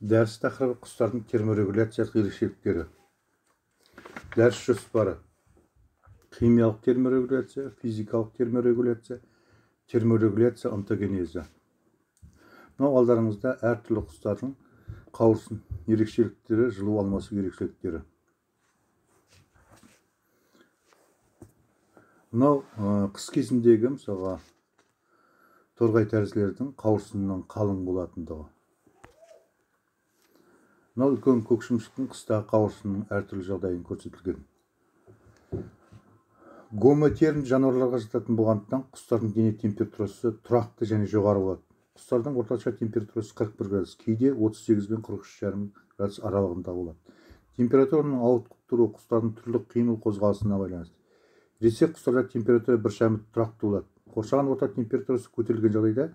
Дәріс тақырыбы құстардың терморегуляциялық ерекшеліктері. Дәріс жоспары: химиялық терморегуляция, физикалық терморегуляция, терморегуляция онтогенезі. Мынау алдарыңызда әртүрлі құстардың қауырсын ерекшеліктері, жылу алмасу ерекшеліктері. Мынау қыс кезіндегі мысалға торғай тәрізділердің қауырсынының қалың болатындығы. Мынау үлкен көк шымшықтың қыстағы қауырсынының әртүрлі жағдайын көрсетілген. Гомотерм жануарларға жататын болғандықтан құстардың дене температурасы тұрақты және жоғары болады. Құстардың орташа температурасы 41 градус, кейде 38 бен 43,5 градус аралығында болады. Температураның ауытқып тұруы құстардың түрлі қимыл қозғалысына байланысты. Ересек құстарда температура біршама тұрақты болады. Қоршаған орта температурасы көтерілген жағдайда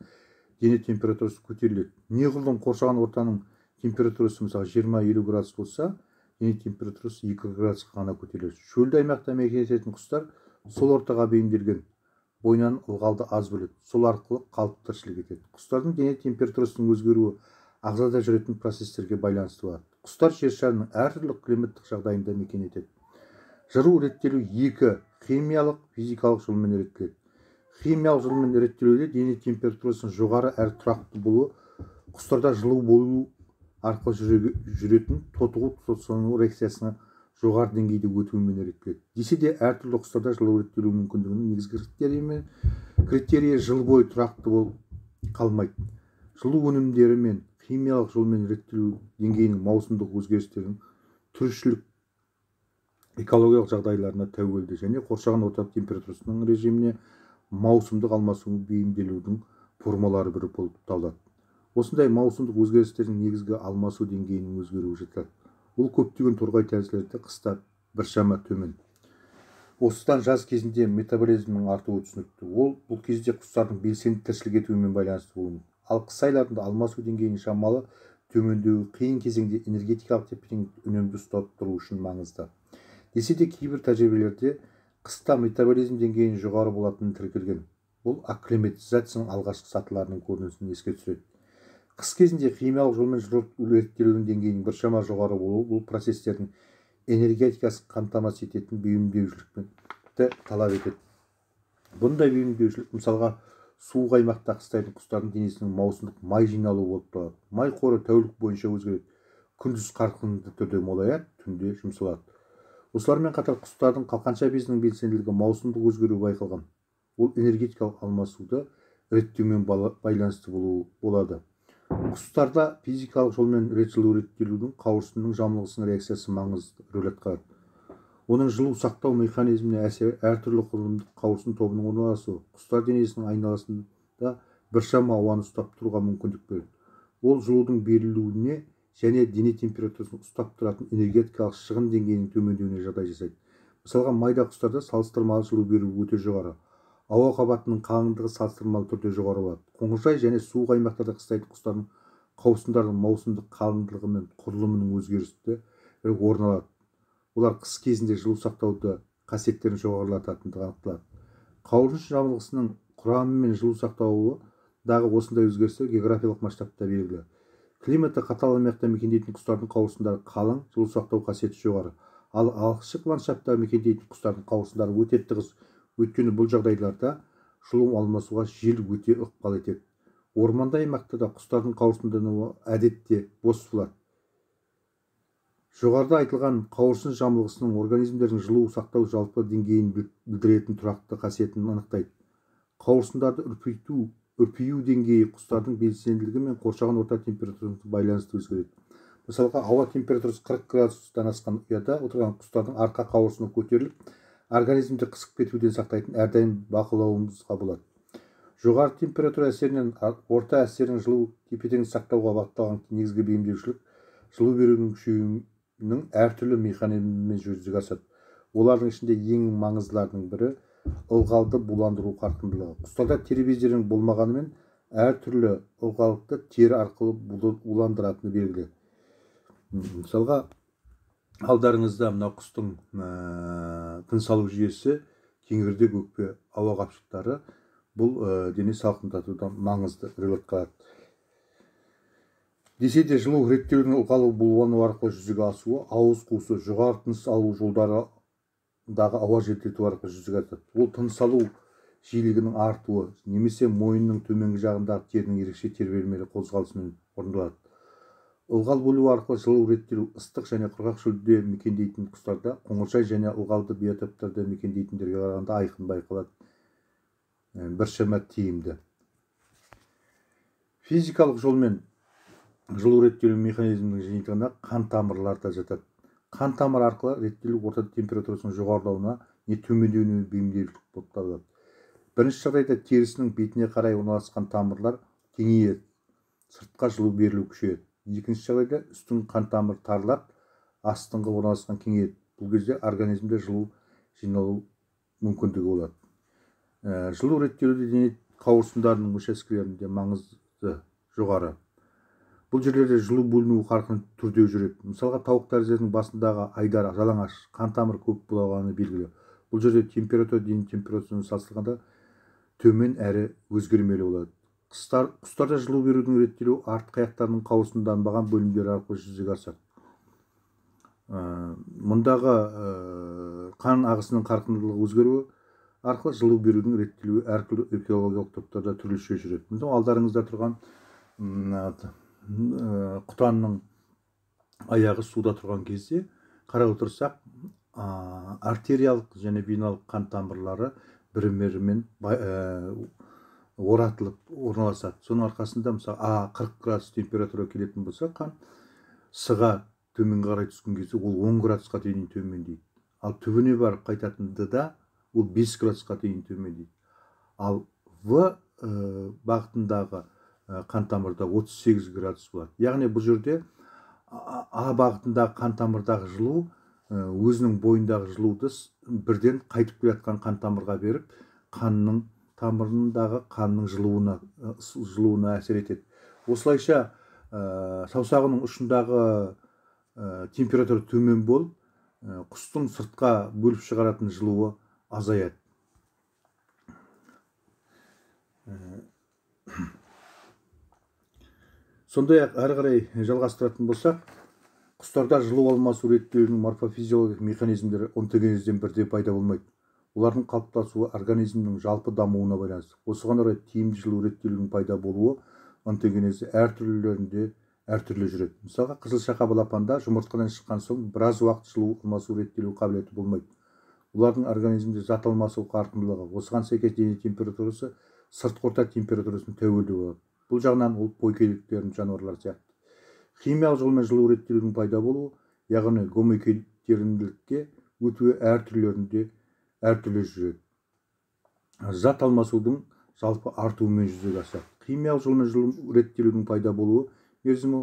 дене температурасы көтеріледі. Неғұрлым қоршаған ортаның температурасы мысалы 20-50 градус болса, дене температурасы 2 градусқа ғана көтеріледі. Шөлді аймақта мекен ететін құстар сол ортаға бейімделген, бойынан ылғалды аз бөледі, сол арқылы қалыпты тіршілік етеді. Құстардың дене температурасының өзгеруі ағзада жүретін процестерге байланысты болады. Құстар жер шарының әртүрлі климаттық жағдайында мекен етеді. Жылу реттелу екі химиялық, физикалық жолмен реттеледі. Химиялық жолмен реттелуде дене температурасының жоғары әрі тұрақты болуы құстарда жылу болу арқылы жүретін тотығу тотығу реакциясына жоғары деңгейде өтуімен реттеледі. Десе де әртүрлі құстарда жылу реттелу мүмкіндігінің негізгі критерийі жыл бойы тұрақты болып қалмайды. Жылу өнімдері мен химиялық жолмен реттелу деңгейінің маусымдық өзгерістерінің тіршілік экологиялық жағдайларына тәуелді және қоршаған орта температурасының режиміне маусымдық алмасу бейімделудің формалары бірі болып табылады. Осындай маусымдық өзгерістердің негізгі алмасу деңгейінің өзгеруі жатады. Ол көптеген торғай тәрізділерде қыста біршама төмен. Осыдан жаз кезінде метаболизмнің артуы түсінікті. Ол бұл кезде құстардың белсенді тіршілік етуімен байланысты болуы мүмкін. Ал қыс айларында алмасу деңгейінің шамалы төмендеуі қиын кезеңде энергетикалық тепе-теңдікті үнемді ұстап тұру үшін маңызды. Десе де кейбір тәжірибелерде қыста метаболизм деңгейінің жоғары болатыны тіркелген. Бұл акклиматизацияның алғашқы сатыларының көрінісін еске түсіреді. Қыс кезінде химиялық жолмен жылу реттелудің деңгейінің біршама жоғары болуы бұл процестердің энергетикасын қамтамасыз ететін бейімдеушілікті талап етеді. Бұндай бейімдеушілік мысалға суық аймақта қыстайтын құстардың денесінің маусымдық май жиналуы болып табылады. Май қоры тәулік бойынша өзгереді. Күндіз қарқынды түрде молаяды, түнде жұмсалады. Осылармен қатар құстардың қалқанша безінің белсенділігі маусымдық өзгеруі байқалған. Ол энергетикалық алмасуды реттеумен байланысты болады. Құстарда физикалық жолмен жылу реттелудің қауырсынның жамылғысының реакциясы маңызды рөл атқарады. Оның жылу сақтау механизміне әсері әртүрлі құрылымдық қауырсын тобының орналасуы құстар денесінің айналасында біршама ауаны ұстап тұруға мүмкіндік береді. Ол жылудың берілуіне және дене температурасын ұстап тұратын энергетикалық шығын деңгейінің төмендеуіне жағдай жасайды. Мысалға, майда құстарда салыстырмалы жылу беру өте жоғары. Ауа қабатының қалыңдығы салыстырмалы түрде жоғары болады. Қоңыржай және суық аймақтарда қыстайтын құстардың қауырсындарының маусымдық қалыңдығы мен құрылымының өзгерісі орын алады. Олар қыс кезінде жылу сақтауды қасиеттерін жоғарылататындығы анықталады. Қауырсын жамылғысының құрамы мен жылу сақтауындағы осындай өзгерістер географиялық масштабта белгілі. Климаты қатал аймақта мекендейтін құстардың қауырсындары қалың, жылу сақтау қасиеті жоғары. Ал ашық ландшафтта мекендейтін құстардың қауырсындары өте тығыз, өйткені бұл жағдайларда жылу алмасуға жел өте ықпал етеді. Орманды аймақта да құстардың қауырсындануы әдетте бос болады. Жоғарыда айтылған қауырсын жамылғысының организмдердің жылу сақтау жалпы деңгейін білдіретін тұрақты қасиетін анықтайды. Қауырсындарды үрпию деңгейі құстардың белсенділігі мен қоршаған орта температурасына байланысты өзгереді. Мысалға, ауа температурасы 40 градустан асқан ұяда отырған құстардың арқа қауырсыны көтеріліп, организмді қысып кетуден сақтайтын әрдайым бақылауымызға болады. Жоғары температура әсерінен орта әсерінің жылу тепе-теңдікті сақтауға бағытталған негізгі бейімдеушілік жылу берудің күшеюінің әртүрлі механизмімен жүзеге асады. Олардың ішінде ең маңыздыларының бірі ылғалды буландыру қарқындылығы. Құстарда тері бездерінің болмағанымен әртүрлі ылғалдықты тері арқылы буландыратыны белгілі. Мысалға, алдарыңызда мына құстың тыныс алу жүйесі, кеңірдек, өкпе, ауа қапшықтары бұл дене салқындатуда маңызды рөл атқарады. Десе де жылу реттеудің ылғал булану арқылы жүзеге асуы ауыз қуысы, жоғары тыныс алу жолдарындағы ауа желдету арқылы жүзеге асады. Ол тыныс алу жиілігінің артуы немесе мойынның төменгі жағындағы терінің ерекше тербелмелі қозғалысымен орындалады. Ылғал бөлу арқылы жылу реттелу ыстық және құрғақ шөлде мекендейтін құстарда қоңыржай және ылғалды биотоптарда мекендейтіндерге қарағанда айқын байқалады, біршама тиімді. Физикалық жолмен жылу реттелу механизмінің жиынтығына қан тамырлары да жатады. Қан тамыр арқылы реттелу орта температурасының жоғарылауына не төмендеуіне бейімделгіш болып табылады. Бірінші жағдайда терісінің бетіне қарай орналасқан тамырлар кеңейеді, сыртқа жылу берілу күшейеді. Екінші жағдайда үстіңгі қан тамыры тарылады, астыңғы орналасқан кеңейеді. Бұл кезде организмде жылу жиналу мүмкіндігі болады. Жылу реттелуде дене қауырсындарының учаскелерінде маңызды жоғары. Бұл жерлерде жылу бөліну қарқынды түрде жүреді. Мысалға, тауық тәрізділердің басындағы айдар жалаңаш, қан тамыры көп болғаны белгілі. Бұл жерде температура дене температурасымен салыстырғанда төмен әрі өзгермелі болады. Құстарда жылу берудің реттелуі артқы аяқтарының қауырсынданбаған бөлімдері арқылы жүзеге асады. Мұндағы қан ағысының қарқындылығы өзгеруі арқылы жылу берудің реттелуі әртүрлі экологиялық топтарда түрліше жүреді. Мына алдарыңызда тұрған құтанның аяғы суда тұрған кезде қарап отырсақ, артериялық және веналық қан тамырлары бір-бірімен оратылып орналасады. Соның арқасында мысалы А 40 градус температура келетін болса, қан С-ға төменге қарай түскен кезде ол 10 градусқа дейін төмендейді. Ал түбіне барып қайтатын Д-да ол 5 градусқа дейін төмендейді. Ал В бағытындағы қан тамырда 38 градус болады. Яғни бұл жерде А бағытындағы қан тамырдағы жылу өзінің бойындағы жылуды бірден қайтып келе жатқан қан тамырға беріп, қанның тамырындағы қанның жылуына әсер етеді. Осылайша саусағының ұшындағы температура төмен болып, құстың сыртқа бөліп шығаратын жылуы азаяды. Сондай-ақ әрі қарай жалғастыратын болсақ, құстарда жылу алмасу реттеуінің морфофизиологиялық механизмдері онтогенезден бірден пайда болмайды. Олардың қалыптасуы организмнің жалпы дамуына байланысты. Осыған орай тиімді жылу реттелуінің пайда болуы онтогенезі әртүрлілерінде әртүрлі жүреді. Мысалға, қызылшақа балапанда жұмыртқадан шыққан соң біраз уақыт жылу алмасу реттелу қабілеті болмайды. Олардың организмде зат алмасу қарқындылығы, осыған сәйкес дене температурасы сыртқы орта температурасына тәуелді болады. Бұл жағынан ол пойкеліктердің жануарлар сияқты. Химиялық жолмен жылу реттелудің пайда болуы, яғни гомойкеліктерінділікке өтуі әртүрлерінде әртүрлі жүреді. Зат алмасудың жалпы артуымен жүзеге асады. Химиялық жолмен жылу реттелудің пайда болуы мерзімі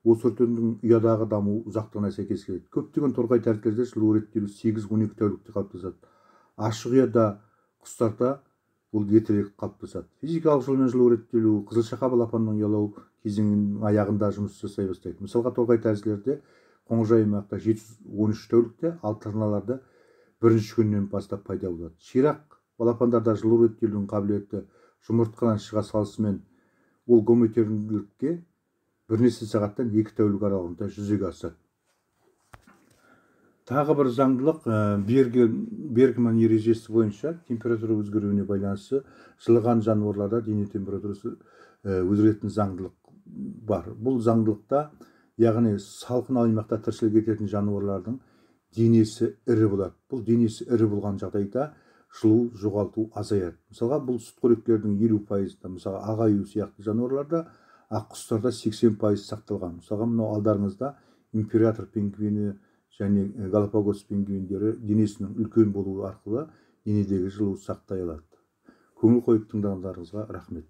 осы түрдің ұядағы дамуы ұзақтығына сәйкес келеді. Көптеген торғай тәрізділерде жылу реттелу 8-12 тәулікте қалыптасады. Ашық ұяда құстарда ол ертерек қалыптасады. Физикалық жолмен жылу реттелу қызылшақа балапанның ұялау кезеңінің аяғында жұмыс жасай бастайды. Мысалға, торғай тәрізділерде қоңыржай аймақта 713 тәулікте, ал тырналарда бірінші күннен бастап пайда болады. Ширақ балапандарда жылу реттелудің қабілеті жұмыртқадан шыға салысымен ол гомойтермділікке бірнеше сағаттан 2 тәулік аралығында жүзеге асады. Тағы бір заңдылық, Бергман ережесі бойынша температура өзгеруіне байланысты жылыған жануарларда дене температурасы өзгеретін заңдылық бар. Бұл заңдылықта, яғни салқын аймақта тіршілік ететін жануарлардың денесі ірі болады. Бұл денесі ірі болған жағдайда жылу жоғалту азаяды. Мысалға, бұл сүтқоректердің 50%-ында, мысалға ақ аю сияқты жануарларда, ақ құстарда 80% сақталған. Мысалға, мынау алдарыңызда император пингвині және Галапагос пингвиндері денесінің үлкен болуы арқылы денедегі жылу сақтай алады. Көңіл қойып тыңдағандарыңызға рахмет.